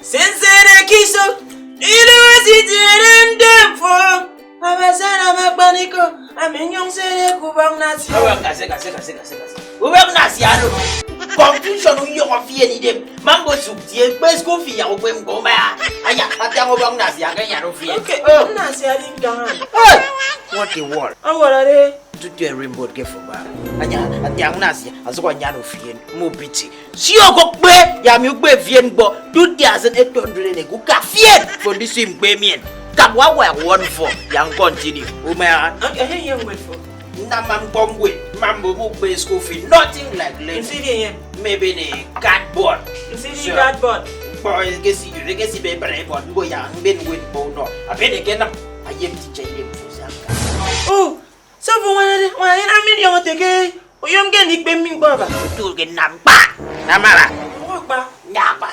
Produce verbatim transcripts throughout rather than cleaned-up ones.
Sensere ke isop, idu esitiere ndem fo. Abasi anam akpanikọ, ami nyụñ sere ke ubọk nasia. Ubọk nasia, nasia, nasia, nasia, nasia. Ubọk nasia do. Confusion uyọhọ fi eni idem. Mambo suk tie, kpe school fi yak ukpe mkpo ma. Aya, atiañ ubọk nasia ke nyaro fi. Okay, oh. Nasia di nkaña. Hey! What a world. Awara de. Tutu erimbot ke fo ba. Anya, atiañ nasia, asuk anyan ufien, mubiti. Si okokpe, ya mi ukpe fien kpo. Tutu asen eight hundred ene kuka fien. Fo ndisi mkpe mien. Kabwa wa won fo, yang continue. Uma. Okay, hey, young with fo. Nama mkpọ ngwe, mambo mukpe school fee, nothing like learning. Nsi di yen. Maybe ni cardboard. Nsi di cardboard. Mkpọ ekesi, ekesi be bread board, mbo ya, mbe ngwe mkpọ no. Abene ke nam, ayem teacher ile mfo se aka. Oh, so fo wana de, wana ina mi di omo teke, oyom ke ni kpe mi mkpọ ba. Utul ke nam kpa, namara. Mkpọ kpa. Nyaba.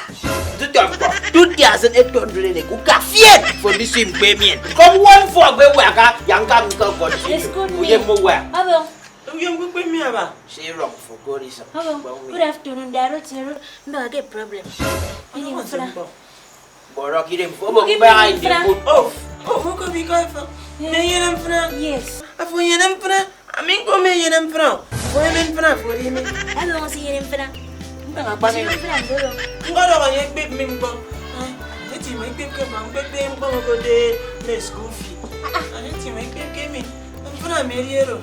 Tutọ mkpọ. Two thousand eight hundred ene kuka fien. Fo ndisi mkpe mien. Kom won fo gbe waka, yang kam ko continue. Excuse me. Uye mo wa. Abong. Uye mo kpe mi aba. Say wrong for God is a. Abong. Good afternoon, Daro Tiro. Ndo age problem. Ini mfra. Borok idem fo. Obo mba ai de put. Oh, oh, mo ko bi ko fo. Me yene mfra. Yes. Afo yene mfra. Ami ñko mi enyene mfịna o. Afo enyene mfịna afo edi mi. Ebe ọñọ si enyene mfịna. Mfịna akpan. Si enyene mfịna ndoro. Ñkọdọhọ enye ekpep mi ñkpọ. Ah, eti mi ekpep ke mba ñkpekpe ñkpọñ okode me school fee. Ah, eti mi ekpep ke mi. Mfịna mi edi oro.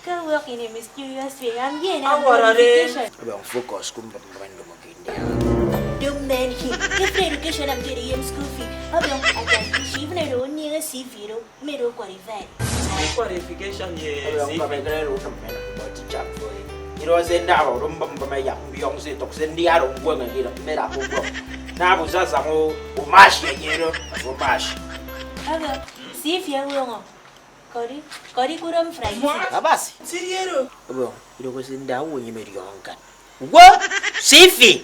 Ke work in a mysterious way. Am ye na. Awara de. Modification. Ebe focus kum mbak mbak ndomo ke India. Don't mind him. If the education am get him school fee. Ebe I can teach even though only a C V though. Mme do qualified. Qualification ye. Ebe C V. Mbam ekere ro nam mena but chap for it. Iro se nda ro mbam mbam ya mbiong se tok se ndi aro ngwe ngi ro mera ko ko. Na bu sa sa mo o mash ye ye ro o mash. Ebe, si fi e wo ngo. Kori, kori kuro mfra yi. Abasi. Siriero. Ebe, iro ko se nda wo nyi me di on kan. Wo! Sifi!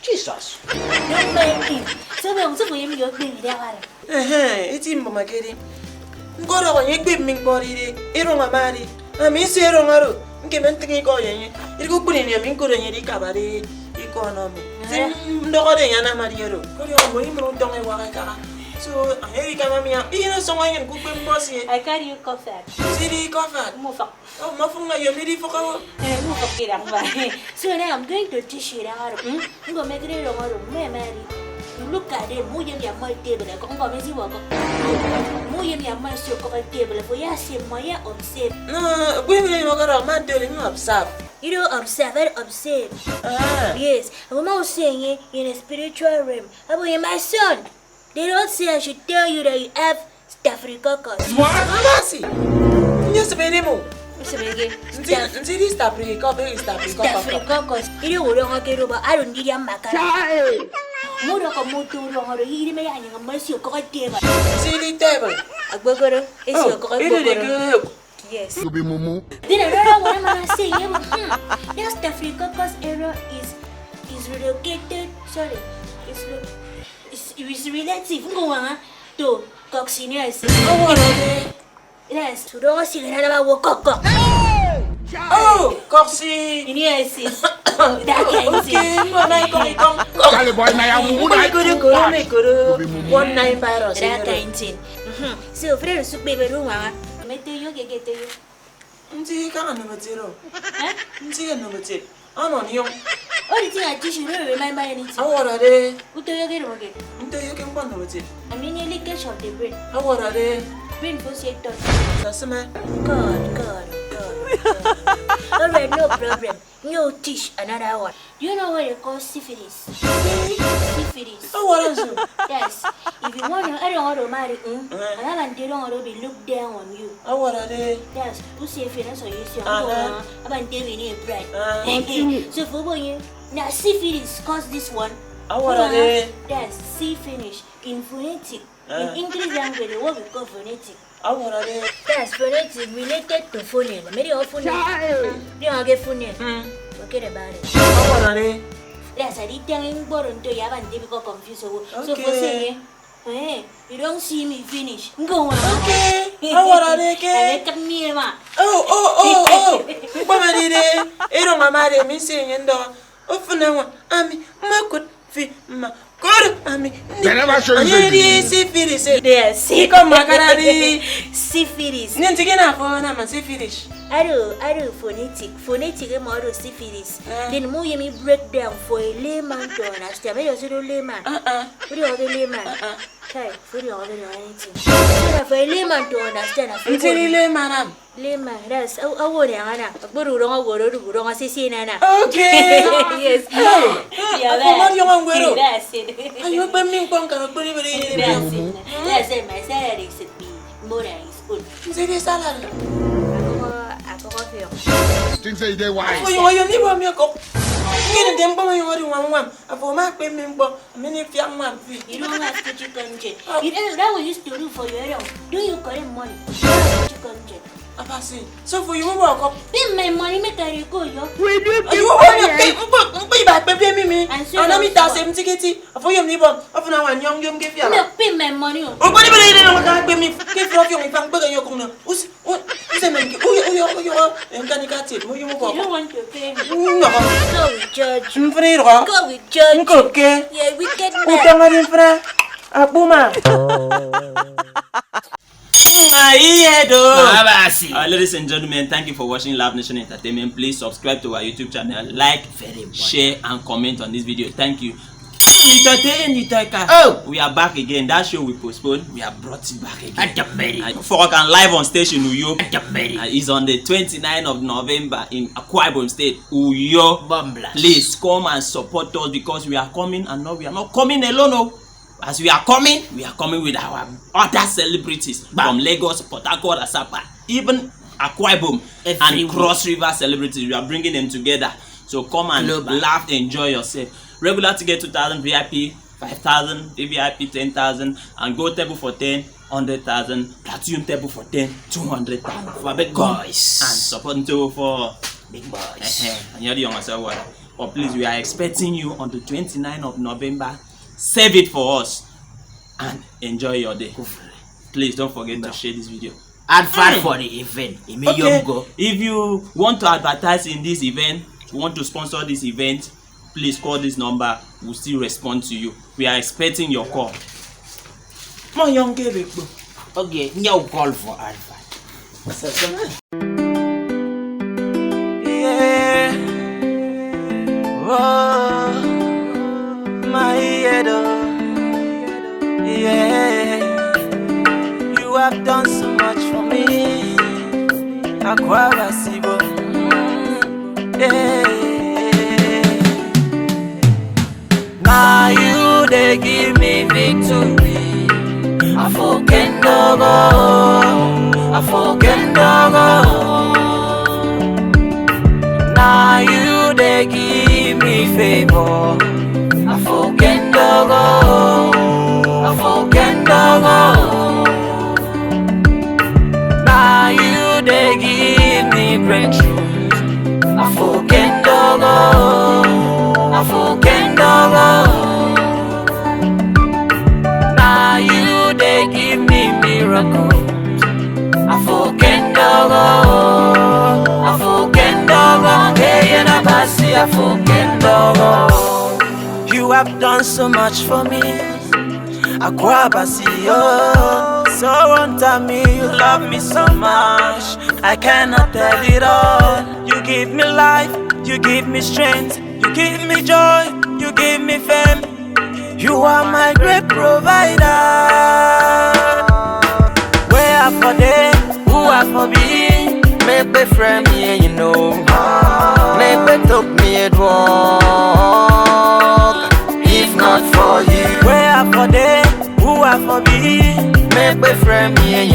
Jesus! Don't mind him. So we also for him your baby that one. Ehe, eti mbọm ekedi. Ñkọdọhọ enye ekpep mi ñkpọ dide, erọñ ama edi. Ami nse erọñ oro, ñkeme ntịñ ikọ ye enye. Idik ukpụn ini ami ñkọrọ enye dikabade ikọ ọnọ mi. Si ndọhọde enye anam adi oro. Koro ọmọ imụre utọñ ewak ekaha. So, enye edikama mi inyene sọñ enyịn ke ukpep mbọ sie. I carry you covered. Sidi covered. Mufak. Oh, mafụñ na yom idi fọk awo. Eh, mufak kidak mba. So now I'm going to teach you that. Hmm? Ngo mekere erọñ oro, mmọ ema eri. You look at them, mu yem ya mmọ table, ekọk ngo mezi wọkọ. Mu yem ya mmọ esi okọk table, for ya si mmọ ya observe. No, we will not go man tell you observe. You don't observe, I observe. Ah. Yes, we must say in a spiritual realm. Abo ye my son. The Lord say I should tell you that you have staphylococcus. What? Abasi. Nye sebede mo. Sebege. Nti, nti di staphylococcus, staphylococcus. Staphylococcus. Iri woro ngo ke roba, aro ndi dia makara. Chai. Muro ko mutu ro ngo ro, iri me ya nyanga masi okoko teba. Nti di table. Agbogoro, esi okoko agbogoro. Yes. You be mumu. Then another one man say, yeah, hmm, that staphylococcus error is, is relocated, sorry, is re-, is, is relative. Ngo wanga to coccinelle. Awara de. Yes, to don't see another wo cock. Oh, cocci. Yes. That kind of thing. Okay, mo na ikong ikong. Charlie boy, na ya mumu na ikong. Ikoro, ikoro, ikoro. One nine virus. That kind of thing. Mhm. So, friend, sukbe be ruwa. Mete yo, ke, ke te yo. Nti kaña nnomotiet o. Eh? Nti ke nnomotiet. Ọnọ niọñ. Ori thing I teach you, no remember anything. Awara de. Uto yo ke rumoke. Nto yo ke mkpa nnomotiet. I mean, any case of the brain. Awara de. Brain for say touch. Saseme. God, God, God, God. All right, no problem. You teach another one. Do you know what they call syphilis? Syphilis. Oh, what is it? Yes. If you want to, I don't want to marry him. Uh-huh. I have a don't want to be looked down on you. Oh, what are they? Yes. Who say if you don't so you see, uh-huh. I'm going to be near bread. Uh-huh. So for you, now syphilis cause this one. Oh, what are they? Yes. C finish in phonetic. In English language, what we call phonetic. Awara de. That's phonetic related to phoneme. Many of phoneme. Child. They are get phoneme. Hmm. Forget about it. Awara de. That's a little thing in Boron to Yavan difficult confuse. So for say, eh, you don't see me finish. Go on. Okay. Awara de ke. I make me ma. Oh, oh, oh, oh. Mama de. Ero mama de mi se yendo. Ofuna wa. Ami makut. fi mma. Koro ami. They never show you anyịn say edi syphilis. Yes. Ikọ mma akara di. Syphilis. Nye ntị gị na afọ na ma syphilis. Aru, aru phonetic. Phonetic emo aru syphilis. Eh. Then mo yemi break down for a layman to understand. Me just do layman. Uh-uh. What do you have a layman? Uh-uh. Kai, what do you have a anything? So that for a layman to understand, I feel Ntị ni layman am. Layman, that's, I, I want to, Anna. But we don't go to, we don't see, see, Nana. Okay. Yes. Hey, yeah, afọ mmadụ ọma ngwero. That's it. Ayo, kpe mmiri mkpọ nkara okpere ibere ihe. That's it. That's it. My salary is a big. More than his own. Nze dị salary. Akụkọ, akụkọ fịọ. Think say you dey wise. Afọ yọọ yọọ n'igbo mi ọkọ. Gịnị dị mkpọ nwa yọọ dị nwa nwa m? Afọ ma kpe mmiri mkpọ. Many fear man free. You don't have to chicken jet. Oh. You don't know what we used to do for your area. Do you collect money? You don't have to chicken jet. Abasi. So for you, what? Pay my money, make I go, yo. We do. You want to pay? Mkpa iba pepe mimi. And so Ana mi ta se mtiketi. Afọ yọọ ni bọ. Afọ na wa nyọọ yọọ nge fear. No, pay my money. O bani bani ile na ka pe mi. Ke fro fi mi fa ngbe yo kum na. Usi. Usi men ki. Uyo uyo uyo. Em kani ka ti. Mo yọọ mo bọ. You don't want to pay me. No. Go with judge. Mfre ro. Go with judge. Nkoke. Yeah, wicked man. Utanga ni mfre. Akpuma. Abasi. Uh, ladies and gentlemen, thank you for watching Love Nation Entertainment. Please subscribe to our YouTube channel, like, very important, share, and comment on this video. Thank you. Entertain, entertain. Oh, we are back again. That show we postponed, we are brought it back again. At the very. Uh, for can live on station Uyo. At the very. Uh, it's on the twenty-ninth of November in Akwa Ibom State, Uyo. Bomb blast. Please come and support us because we are coming and not we are not coming alone. Oh. As we are coming, we are coming with our other celebrities from Lagos, Port Harcourt, Asaba, even Akwa Ibom, and Cross River celebrities. We are bringing them together. So come and laugh, enjoy yourself. Regular ticket two thousand, V I P five thousand, V V I P ten thousand, and gold table for ten, hundred thousand, platinum table for ten, two hundred thousand. For big boys. And support table for big boys. And you're the young as well. But please, we are expecting you on the twenty-ninth of November. Save it for us and enjoy your day. Please don't forget to share this video. Advert for the event. Okay, if you want to advertise in this event, you want to sponsor this event, please call this number. We'll still respond to you. We are expecting your call. My young girl, okay, no call for advert. Yeah. Oh, my head, oh. Yeah. You have done so much for me. Akwaba sibo. Yeah. Now you they give me victory. Afokendogo, Afokendogo. Now you they give me favor. Afokendogo, Afokendogo. Now you they give me breakthrough. Afokendogo, Afokendogo. Now you they give me miracle. Afokendogo, Afokendogo. Hey, and Abasi, Afokendogo. You have done so much for me. Akwaba sibo. So won't tell me you love me so much. I cannot tell it all. You give me life, you give me strength, you give me joy, you give me fame. You are my great provider. Where I for dey, who I for be, make they friend me, you know. Make they talk me a walk. If not for you, where I for dey, who I for be, make they friend me,